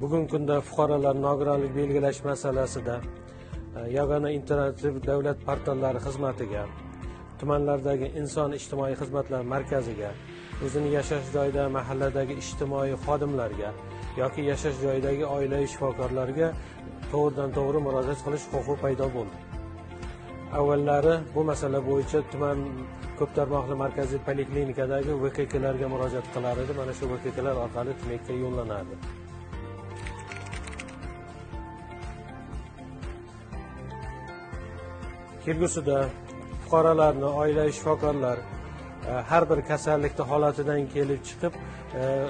Bugungi kunda fuqarolar nogironlik belgilash masalasida yagona interaktiv davlat portallari xizmatiga, tumanlardagi inson ijtimoiy xizmatlar markaziga, o'zini yashash joyida mahalladagi ijtimoiy xodimlarga yoki yashash joyidagi oilaviy shifokorlarga to'g'ridan to'g'ri murojaat qilish huquqi paydo bo'ldi. Avvallari bu masala bo'yicha tuman ko'p tarmoqli markaziy poliklinikadagi VKKlarga murojaat qilar edi. Mana shu VKKlar orqali TMEKka yo'llanardi. Kelgusida fuqarolarni oilaviy shifokorlar har bir kasallikni holatidan kelib chiqib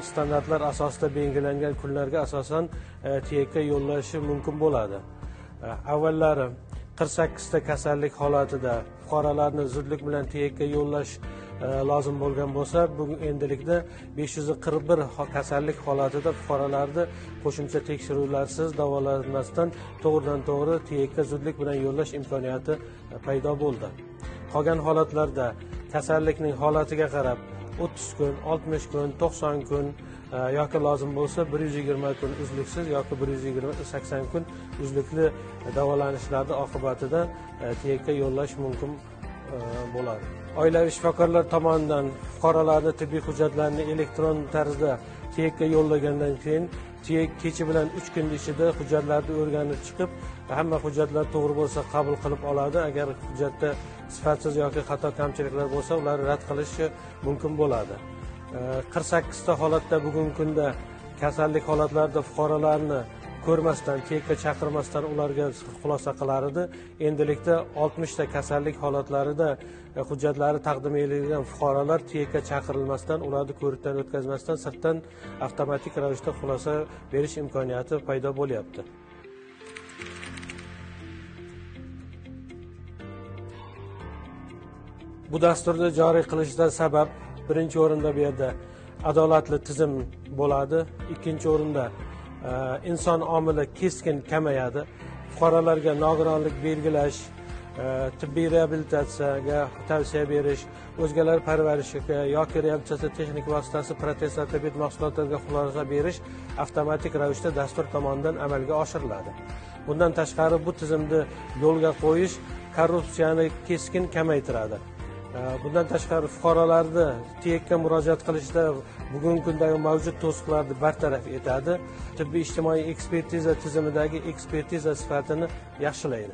standartlar asosida belgilangan kunlarga asosan TEKka yo'llashi mumkin bo'ladi. Avvallari 48 ta kasallik holatida fuqarolarni zudlik bilan TEKka yo'llash lozim bo'lgan bo'lsa, bugun endilikda 541 kasallik holatida fuqarolarni qo'shimcha tekshiruvlarsiz davolanmasdan to'g'ridan to'g'ri TEKka zudlik bilan yo'llash imkoniyati paydo bo'ldi. Qolgan holatlarda kasallikning holatiga qarab 30 kun, 60 kun, 90 kun yoki lozim bo'lsa 120 kun uzluksiz yoki 180 kun uzlukli davolanishlarning oqibatida TEKka yo'llash mumkin bo'ladi. Oilaviy shifokorlar tomonidan fuqarolarning tibbiy hujjatlarini elektron tarzda TEKka yo'llagandan keyin TEK kechi bilan 3 kun ichida hujjatlarni o'rganib chiqib, hamma hujjatlar to'g'ri bo'lsa qabul qilib oladi. Agar hujjatda sifatsiz yoki xato kamchiliklar bo'lsa, ularni rad qilishi mumkin bo'ladi. 48 ta holatda bugungi kunda kasallik holatlarida fuqarolarni ko'rmasdan, TEKka chaqirmasdan ularga xulosa qilar edi. Endilikda 60 ta kasallik holatlarida hujjatlari taqdim etilgan fuqarolar TEKka chaqirilmasdan, ularni ko'rikdan o'tkazmasdan sirtdan avtomatik ravishda xulosa berish imkoniyati paydo bo'lyapti. Bu dasturni joriy qilishdan sabab birinchi o'rinda bu yerda adolatli tizim bo'ladi, ikkinchi o'rinda inson omili keskin kamayadi. Fuqarolarga nogironlik belgilash, tibbiy reabilitatsiyaga tavsiya berish, o'zgalar parvarishiga yoki reabilitatsiya texnik vositasi, protez, ortoped mahsulotlariga xulosa berish avtomatik ravishda dastur tomonidan amalga oshiriladi. Bundan tashqari bu tizimni yo'lga qo'yish korrupsiyani keskin kamaytiradi. Bundan tashqari fuqarolarni TEKka murojaat qilishda bugungi kundagi mavjud to'siqlarni bartaraf etadi. Tibbiy ijtimoiy ekspertiza tizimidagi ekspertiza sifatini yaxshilaydi.